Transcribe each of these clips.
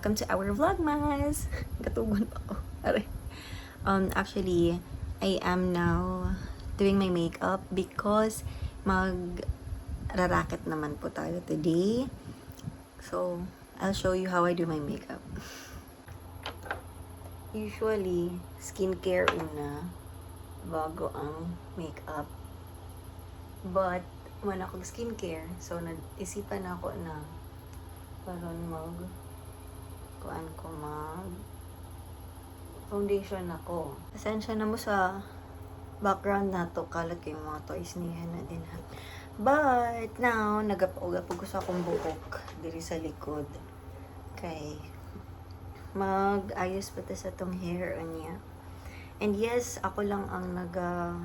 Welcome to our Vlogmas! Katugon pa ko. Aray. Actually, I am now doing my makeup because mag raraket naman po tayo today. So, I'll show you how I do my makeup. Usually, skincare una bago ang makeup. But, wala akong skincare. So, nag-isipan ako na karon mag kuan ko, mag foundation ako. Pasensya na mo sa background na to. Kalat ko yung mga toys niya na din ha. But, now, nagapauga po ko sa akong buhok diri sa likod. Kay, mag-ayos pa ta sa tong hair niya. And yes, ako lang ang naga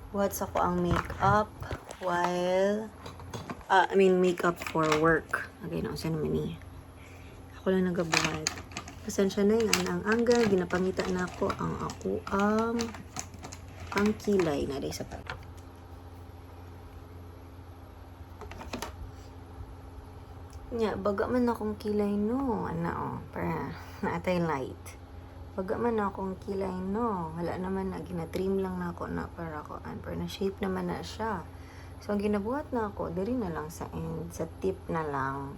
buhat sa ko ang makeup while I mean, makeup for work. Okay, na usa naman ni. Ako lang nagabuhat. Pasensya na yan. Ang angle, ginapangita na ako ang ako ang kilay na day sa pa. Nya, baga man akong kilay no. Ana oh, para naatay light. Baga man akong kilay no. Wala naman na, ginatrim lang na ako na para ko, an, para na shape naman na siya. So, ang ginabuhat na ako, diri na lang sa end, sa tip na lang.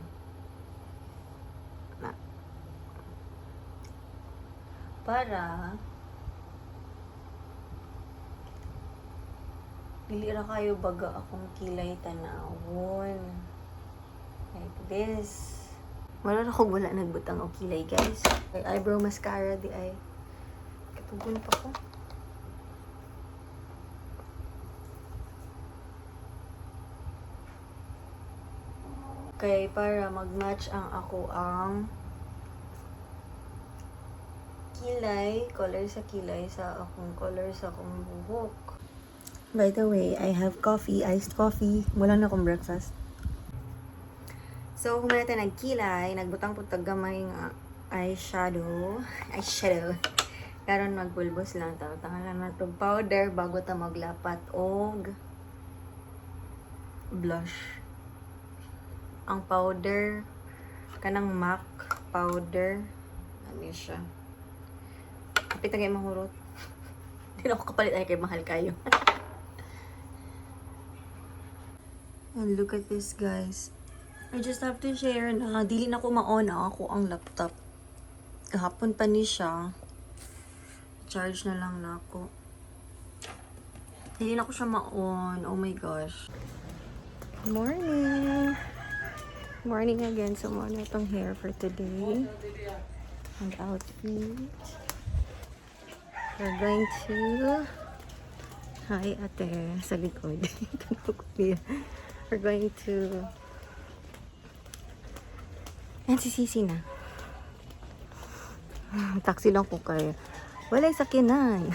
Na. Para, dili ra kayo baga akong kilay tanawon. Like this. Wala na akong wala nagbutang og kilay, guys. Ay, eyebrow mascara di ay. Katugon pa ko. Kay para mag-match ang ako ang kilay, color sa kilay sa akong color sa akong buhok. By the way, I have coffee, iced coffee. Wala na akong breakfast. So, humana tayo nagkilay, nagbutang po tag gamay nga eyeshadow. Eyeshadow. Karon magbulbos lang ta. Tangalan na tog powder bago ta maglapat og blush. Ang powder kanang MAC powder. Ano siya? Kapit na kayo mahurot. Hindi na ako kapalit ay kay mahal kayo. And look at this, guys. I just have to share na dili na ko ma-on ang ako ang laptop. Kahapon pa ni siya. Charge na lang na ako. Dili na ko siya ma-on. Oh my gosh. Morning! Morning again. So, mo na itong hair for today. And outfit. We're going to... Hi, ate. Sa likod. Tunog niya. We're going to NCCC na. Taxi lang ko kay walay sakyanan.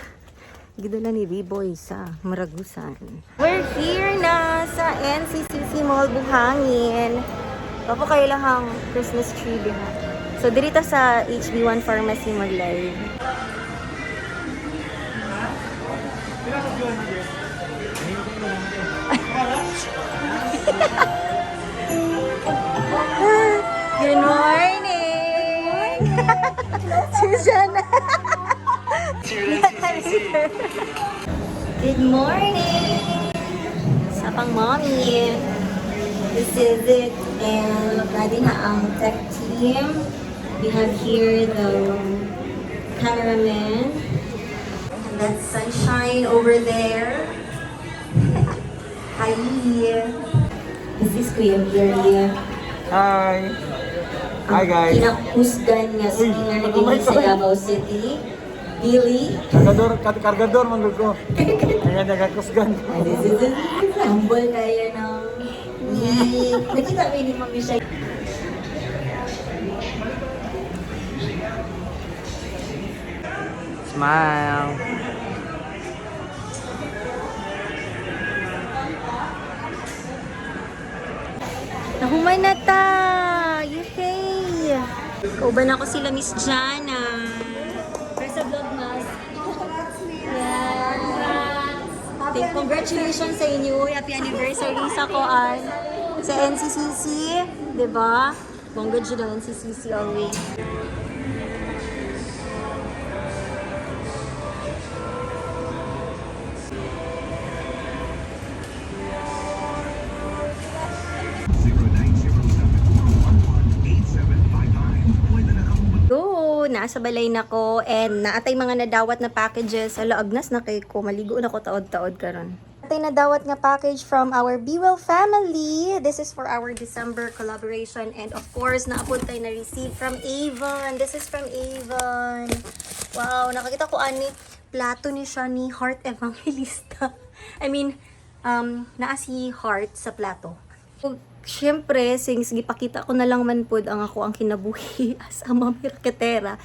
Gidala ni B-Boy sa Maragusan. We're here na sa NCCC Mall Buhangin. Papo kayo lang ang Christmas tree diha. So dirita sa HB1 Pharmacy mag-live. Good morning! Susan! Good morning! Sa pang mommy. This is it. And ready na ang tech team. We have here the cameraman. And that's Sunshine over there. Hi! This is Kuya Billy. Hi! Hi guys! Kinakusgan nga singer na dinhi sa Davao City. Billy. Kargador, kargador man gud ko. Kaya nagakusgan. Ah, this is it. Humble kayo ng ni nakita mo ni Ma'am Michelle. Smile! Nahuman na ta! Yehey! Kauban ako sila Miss Jana. Pero sa Vlogmas. Yeah. Congratulations sa inyo. Happy anniversary sa Koan. Sa NCCC, di ba? Bongga jud ang NCCC always. Go! Nasa balay na ko and naatay mga nadawat na packages. Ala, agnas na kay ko. Maligo na ko taod-taod karon. Atay nadawat nga package from our Be Well family. This is for our December collaboration and of course, naapod tayo na receive from Avon. This is from Avon. Wow, nakakita ko ani plato ni siya ni Heart Evangelista. I mean, naa si Heart sa plato. Ug syempre, since gipakita ko na lang man pod ang ako ang kinabuhi as a mami raketera.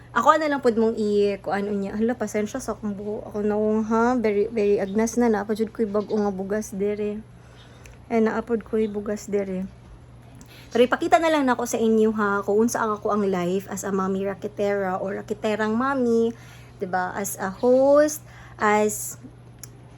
Ako na lang pod mong i kuan niya. Hala, pasensya sa akong buho. Ako na ha, very very agnas na na jud ko'y bag-o nga bugas dere. Eh naapod ko'y bugas dere. Pero ipakita na lang nako sa inyo ha kung unsa ang ako ang life as a mommy raketera or raketerang mommy, 'di ba? As a host, as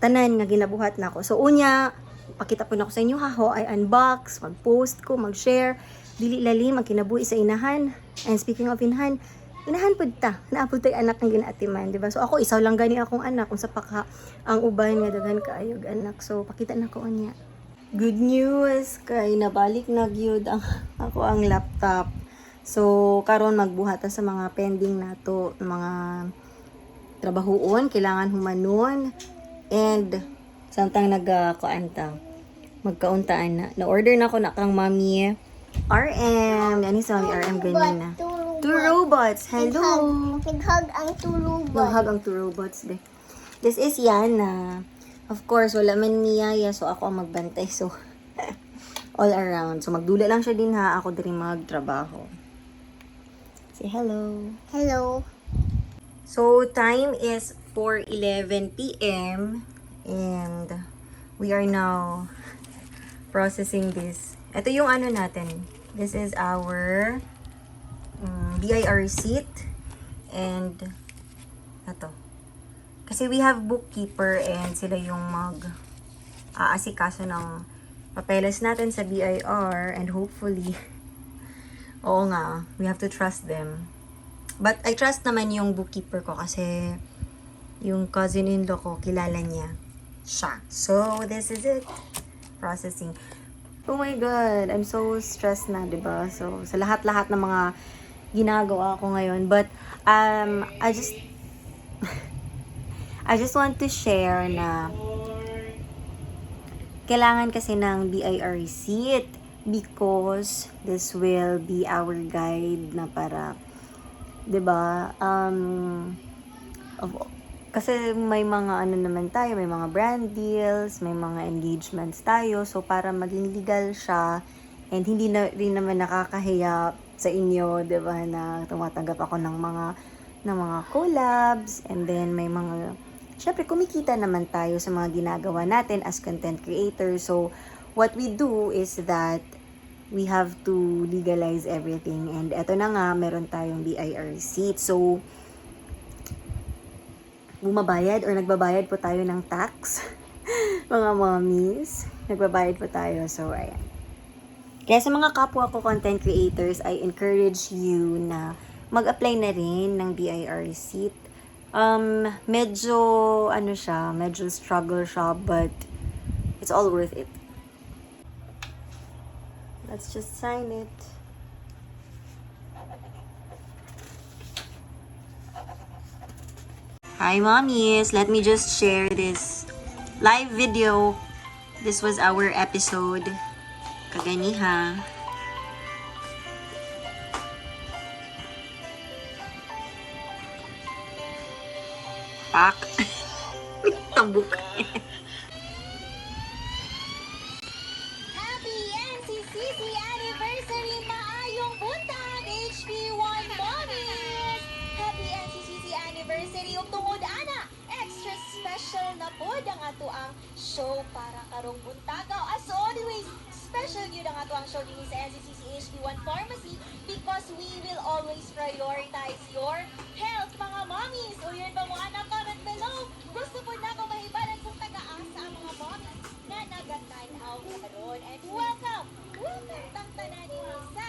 tanan nga ginabuhat nako. So unya, pakita po nako sa inyo ha, ho I unbox, mag-post ko, mag-share, dili lalim ang kinabuhi sa inahan. And speaking of inahan, inahan pud ta. Naa pud tay anak nga ginaatiman, di ba? So ako isaw lang gani akong anak unsa pa ka ang uban nga daghan kaayog anak. So pakita nako unya. Good news kay nabalik na gyud ang ako ang laptop. So karon magbuhat ta sa mga pending nato, mga trabahuon, kailangan humanon. And samtang nagkakuan ta, magkauntaan na. Na-order na ko na kang Mami RM. Yan sa Mami RM ganina. Two robots. Hello. Nag-hug ang two robots. Nag-hug ang two robots de. This is Yana. Of course, wala man ni Yaya, so ako ang magbantay. So, all around. So, magdula lang siya din ha. Ako diri magtrabaho. Say hello. Hello. So, time is 4:11 p.m. And we are now processing this. Ito yung ano natin. This is our BIR receipt. And ito. Kasi we have bookkeeper and sila yung mag aasikaso ng papeles natin sa BIR and hopefully, oo nga, we have to trust them. But I trust naman yung bookkeeper ko kasi yung cousin-in-law ko, kilala niya siya. So, this is it. Processing. Oh my God, I'm so stressed na, 'di ba? So, sa lahat-lahat ng mga ginagawa ko ngayon. But, I just want to share na kailangan kasi ng BIR receipt because this will be our guide na para, 'di ba? Kasi may mga ano naman tayo, may mga brand deals, may mga engagements tayo. So, para maging legal siya and hindi na rin naman nakakahiya sa inyo, 'di ba, na tumatanggap ako ng mga collabs and then may mga, syempre kumikita naman tayo sa mga ginagawa natin as content creators. So, what we do is that we have to legalize everything and eto na nga, meron tayong BIR receipt. So, bumabayad or nagbabayad po tayo ng tax. Mga mommies, nagbabayad po tayo. So, ayan. Kaya sa mga kapwa ko content creators, I encourage you na mag-apply na rin ng BIR receipt. Medyo, ano siya, medyo struggle siya, but it's all worth it. Let's just sign it. Hi, mommies! Let me just share this live video. This was our episode kaganiha. Pak. Tambuk. Happy NCCC Anniversary! Maayong buntag, HP1 Mommies! Happy NCCC Anniversary! Ug tungod ana, extra special na pod ang atoang show para karong buntagaw. As always, special yun ang atoang show dinhi sa NCCC HP1 Pharmacy because we will always prioritize your health, mga mommies! O yun ba mo anak, comment below! Gusto po na ako mahibalan kung taga-asa ang mga mommies na nagatanaw karon. And welcome! Welcome tang tanan sa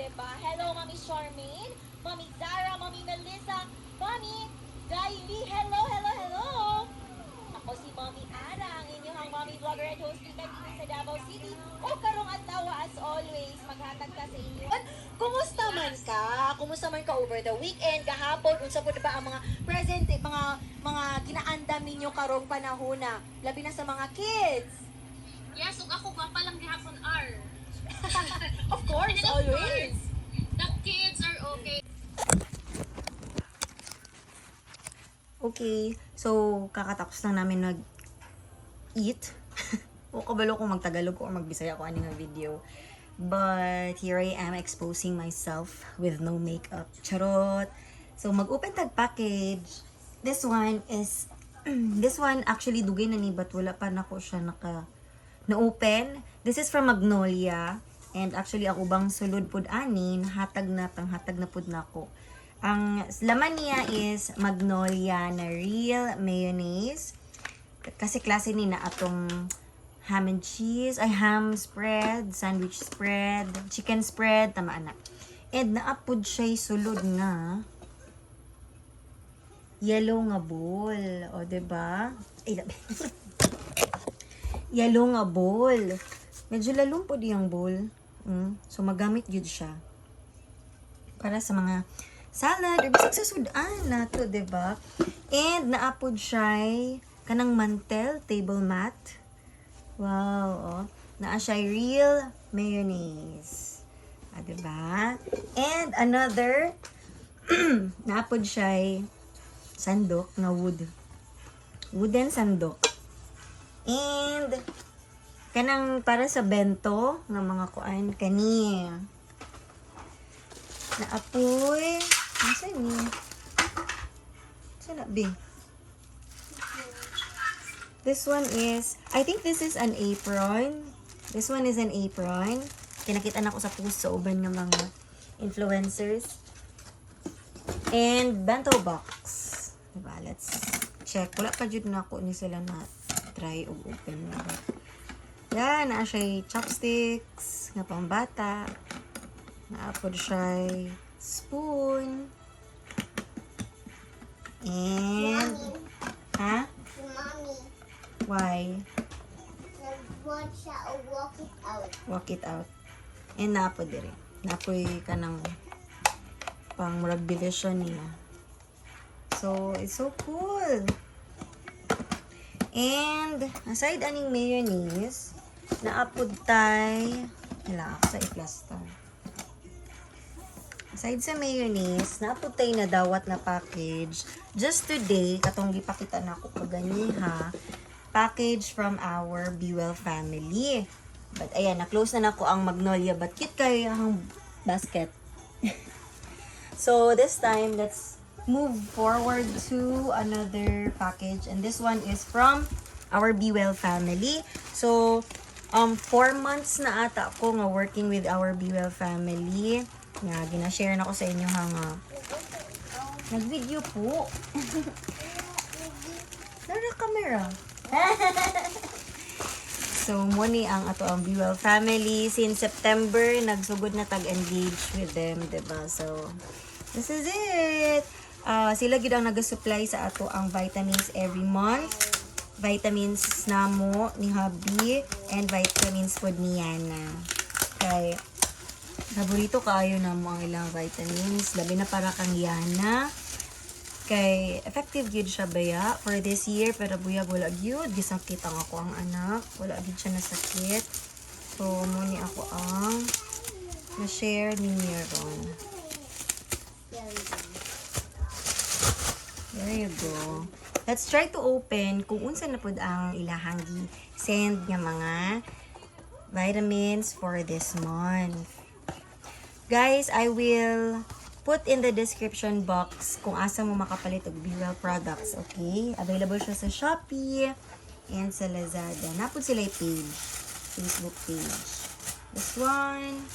Diba? Hello, Mami Charmaine, Mami Zara, Mami Melissa, Mami Daily. Hello, hello, hello! Ako si Mommy Ara, ang inyong mommy vlogger and host dito dito sa Davao City. O karong adlaw, as always, maghatag ka sa inyo. Kumusta man ka? Kumusta man ka over the weekend? Gahapon, unsa po na ba ang mga present, eh, mga ginaandam ninyo karong panahona? Labi na sa mga kids. Yes, ug ako gwapa lang gihapon R. Of course, And of always. course, the kids are okay. Okay, so kakatapos lang namin nag-eat. O kabalo kung magtagalog or magbisaya ko ani nga video. But here I am exposing myself with no makeup. Charot! So mag-open tag package. This one actually dugay na ni but wala pa nako siya naka na-open. This is from Magnolia. And actually, ako bang sulod pud ani, nahatag na, panghatag na pud nako. Ang laman niya is Magnolia na real mayonnaise. Kasi klase ni na atong ham and cheese, ay ham spread, sandwich spread, chicken spread, tama na. And naapod siya sulod nga yellow nga bowl. O, 'di ba? Ay, labi. Yellow nga bowl. Medyo lalong po diyang bowl. So, magamit yun siya. Para sa mga salad or bisag sa sudan na to, 'di ba? And naapod siya kanang mantel, table mat. Wow, oh. Naa siya real mayonnaise. Ah, 'di ba? And another naapod siya sandok nga wood. Wooden sandok. And kanang para sa bento nga mga kuan kani. Naapoy. Unsa ni? Unsa na be? This one is, I think this is an apron. This one is an apron. Kinakita na ko sa post sa uban nga mga influencers. And bento box. Diba? Let's check. Wala pa jud na ako ni sila na try og open na ba. Yan, naa siya chopsticks nga pambata. Naapod siya spoon. And, ha? Si Mommy, Why? nag-watch siya o walk it out. Walk it out. And naapod diri. Naapoy ka ng pang murag division niya. So, it's so cool. And, aside aning mayonnaise, naapod tay, wala ako sa i-plaster. Aside sa mayonnaise, naapod tay na dawat na package. Just today, katong gipakita na ako kaganiha, package from our Be Well family. But ayan, na-close na nako ang Magnolia, but cute kayo ang basket. So this time, let's move forward to another package. And this one is from our Be Well family. So, 4 months na ata ako nga working with our Be Well family. Nga, gina-share na ko sa inyo ha nga. Nag-video po. Nara camera. So, mo ni ang ato ang Be Well family. Since September, nagsugod na tag-engage with them, 'di ba? So, this is it. Ah, sila gyud ang nag-supply sa ato ang vitamins every month. Vitamins namo ni Hubby and vitamins pod ni Yana. Kay paborito kaayo namo ang ilang vitamins, labi na para kang Yana. Kay effective gyud siya baya for this year, pero buyag wala gyud gisakit ang ako ang anak, wala gyud siya nasakit. So mo ni ako ang na-share ninyo ron. There you go. Let's try to open kung unsa na pud ang ilahang gi-send nga mga vitamins for this month. Guys, I will put in the description box kung asa mo makapalit og Be Well products, okay? Available siya sa Shopee and sa Lazada. Napod sila yung page, Facebook page. This one,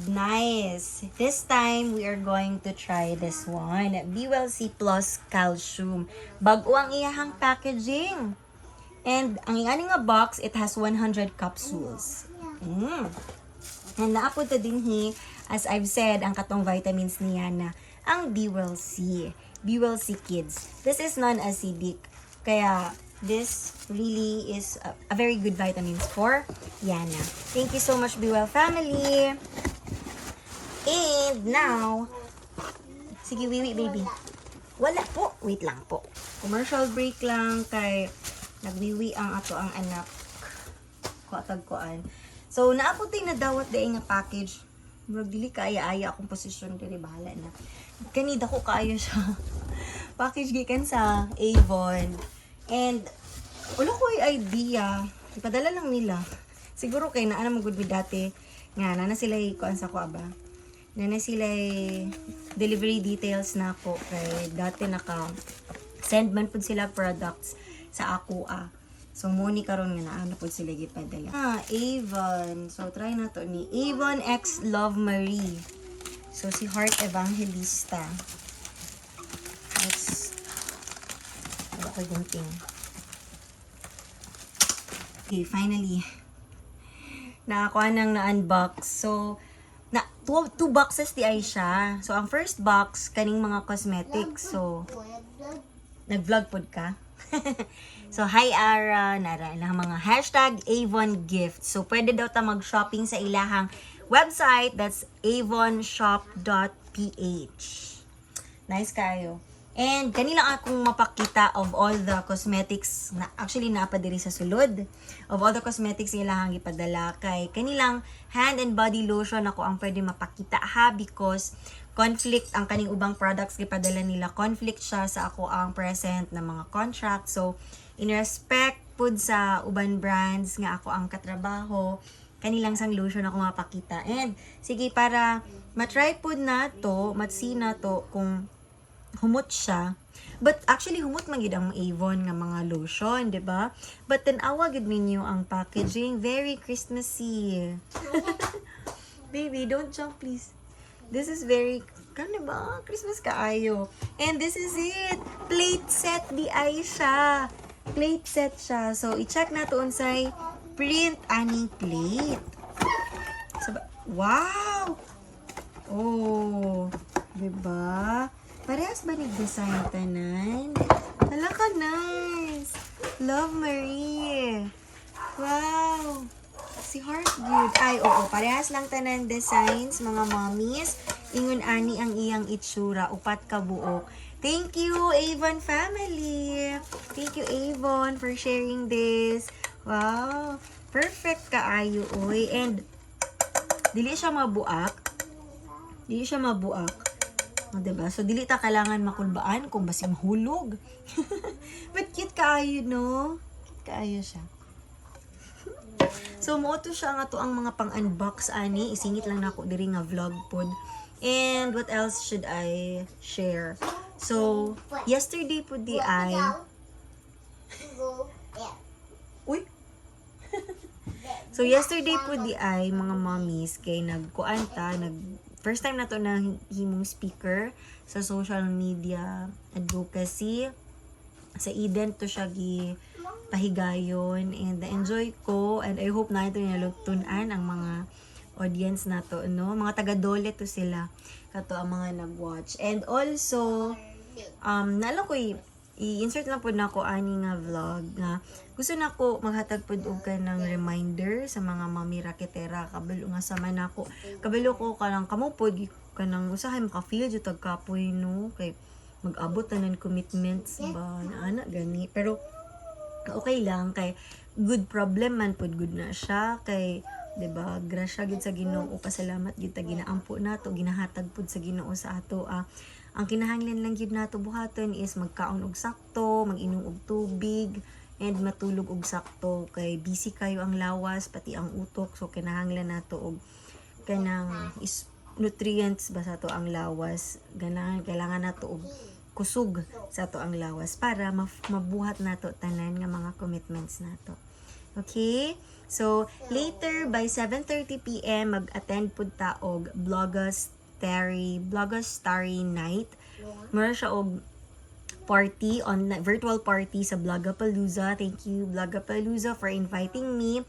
nice. This time, we are going to try this one. Be Well C Plus Calcium. Bago ang iyahang packaging. And ang ani nga box, it has 100 capsules. And naa pod ta dinhi, as I've said, ang katong vitamins niya na ang Bewell C. Bewell C Kids. This is non-acidic. Kaya, this really is a very good vitamins for Yana. Thank you so much, Bewell family. And now, sige, wiwi, baby. Wala po. Wait lang po. Commercial break lang kay nagwiwi ang ato ang anak. Kuatag kuan. So, naa pod tay nadawat diay nga package. Murag dili kaaya-aya akong posisyon diri, bahala na. Kani dako kaayo siya. Package gikan sa Avon. And wala ko ay idea. Ipadala lang nila. Siguro kay naa na gud mi dati nga na na sila kuan sa kuha ba. Na sila delivery details na ako kay dati naka send man pud sila products sa ako ah. So mo ni karon nga naa na pud sila gipadala. Ah, Avon. So try na to ni Avon X Love Marie. So si Heart Evangelista. Let's, wala ko gunting. Okay, finally. Nakakuha nang na-unbox. So, na, two boxes di ay siya. So, ang first box, kaning mga cosmetics. So, nag-vlog pod ka? So, hi Ara, nara ilang mga #AvonGift. So, pwede daw ta mag-shopping sa ilahang website. That's avonshop.ph. Nice kayo. And kanila akong mapakita of all the cosmetics na actually naa pa diri sa sulod. Of all the cosmetics ilahang gipadala kay kanilang hand and body lotion ako ang pwede mapakita ha, because conflict ang kaning ubang products gipadala nila, conflict siya sa ako ang present na mga contract. So in respect pud sa uban brands nga ako ang katrabaho, kanilang sang lotion ako mapakita. And sige, para matry pud na to, mat-see na to kung humot siya. But actually humot man gid ang Avon nga mga lotion, 'di ba? But tan-awa gid ninyo ang packaging, very Christmassy. Baby, don't jump, please. This is very kano ba? Christmas kaayo. And this is it. Plate set di ay siya. Plate set siya. So i-check na to unsay print aning plate. So, wow! Oh, 'di ba? Parehas ba ni design tanan? Hala ka nice. Love Marie. Wow. Si Heart good. Ay, oo, parehas lang tanan designs, mga mommies. Ingon ani ang iyang itsura, upat ka buok. Thank you, Avon family. Thank you, Avon, for sharing this. Wow. Perfect kaayo, oy. And dili siya mabuak. Dili siya mabuak. O, diba? So, dili ta kailangan makulbaan kung basing mahulog. But cute kaayo, no? Cute kaayo siya. So, mo to siya nga to ang mga pang-unbox ani. Isingit lang nako diri nga vlog pod. And what else should I share? So, yesterday pod di ay Go there. Uy! So, yesterday po di ay, mga mommies, kay nagkuan ta, nag, first time na to na himong speaker sa social media advocacy. Sa Eden to siya gi pahigayon and na-enjoy ko and I hope na ito nalugtunan ang mga audience na to, no? Mga taga-Dole to sila kato ang mga nag-watch. And also, naala ko i-insert lang po na ako ani nga vlog nga gusto na ko maghatag pod og kanang reminder sa mga mami raketera. Kabalo nga sama nako, kabalo ko kanang kamo pod kanang usahay maka-feel jud tag kapoy, no, kay mag-abot tanan commitments ba na ana gani. Pero okay lang kay good problem man pud gud na siya kay, 'di ba, grasya gid sa Ginoo, pasalamat gid ta, ginaampo nato, ginahatag pud sa Ginoo sa ato ah. Ang kinahanglan lang gid nato buhaton is magkaon og sakto, mag-inom og tubig and matulog og sakto kay busy kayo ang lawas pati ang utok, so kinahanglan nato og kanang is nutrients ba sa ato ang lawas. Ganahan kailangan nato og kusog sa ato ang lawas para mabuhat nato tanan nga mga commitments nato. Okay? So, later by 7:30 p.m. mag-attend pud ta og Blogostary Night. Mura siya og Party, online virtual party sa Blogapalooza. Thank you, Blogapalooza, for inviting me.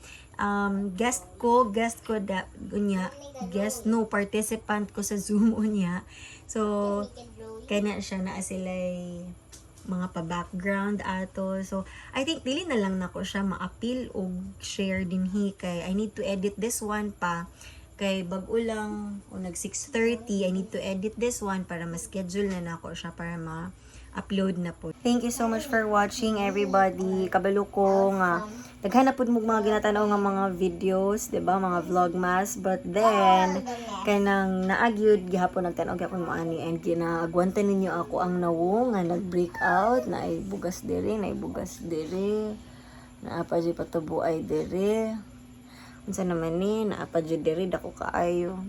Guest ko da, unya, guest, no, participant ko sa Zoom unya. So, kaya siya na sila'y mga pa-background ato. So, I think dili na lang nako siya ma-appeal og share dinhi kay I need to edit this one pa kay bag-o lang o nag 6:30. I need to edit this one para ma-schedule na nako siya para ma-upload na po. Thank you so much for watching, everybody. Kabalo ko nga daghan na pud mo mga ginatanaw nga mga videos, 'di ba? Mga vlogmas, but then kanang naagyud gihapon, nagtan-aw gihapon mo ani and ginaagwanta ninyo ako ang nawong nga nag-break out na ay bugas diri, na ay bugas diri. Naa pa jud patubuay diri. Unsa naman ni, naa pa jud diri, dako kaayo.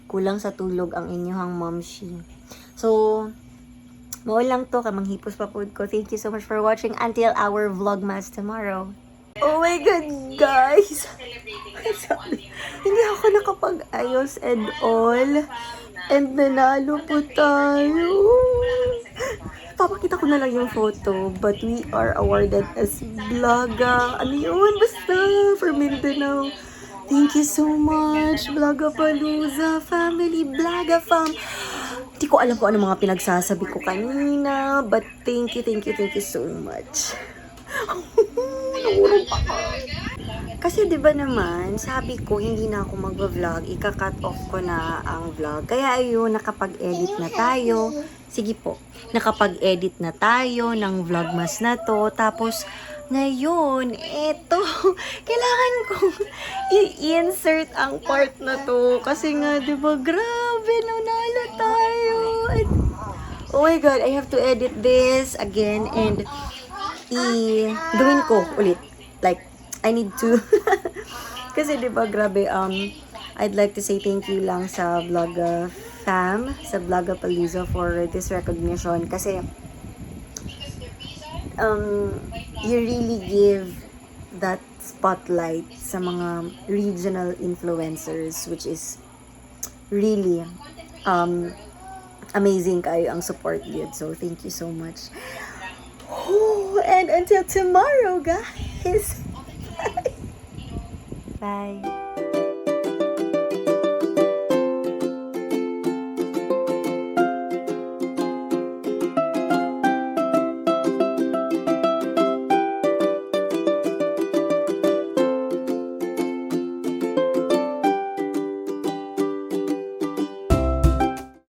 Kulang sa tulog ang inyong momshi. So, mao lang to kay manghipos pa pud ko. Thank you so much for watching until our vlogmas tomorrow. Oh my God, guys! Hindi ako nakapag-ayos and all. And nanalo po tayo. Papakita ko na lang yung photo. But we are awarded as Bloga. Ano yun? Basta for Mindanao. Thank you so much, Blogapalooza family, Blaga fam. Hindi ko alam kung ano mga pinagsasabi ko kanina. But thank you, thank you, thank you so much. Nahurog pa ako. Kasi 'di ba naman, sabi ko hindi na ako magva-vlog, ika-cut off ko na ang vlog. Kaya ayun, nakapag-edit na tayo. Sige po, nakapag-edit na tayo ng vlogmas na to. Tapos ngayon, eto, kailangan kong i-insert ang part na to. Kasi nga, 'di ba, grabe, nanalo tayo. And, oh my God, I have to edit this again and i gawin ko ulit. Like, I need to. Kasi 'di ba, grabe, I'd like to say thank you lang sa Vlog fam, sa Blogapalooza for this recognition kasi you really give that spotlight sa mga regional influencers, which is really amazing kayo ang support yun. So, thank you so much. Oh, and until tomorrow, guys. Bye. Bye.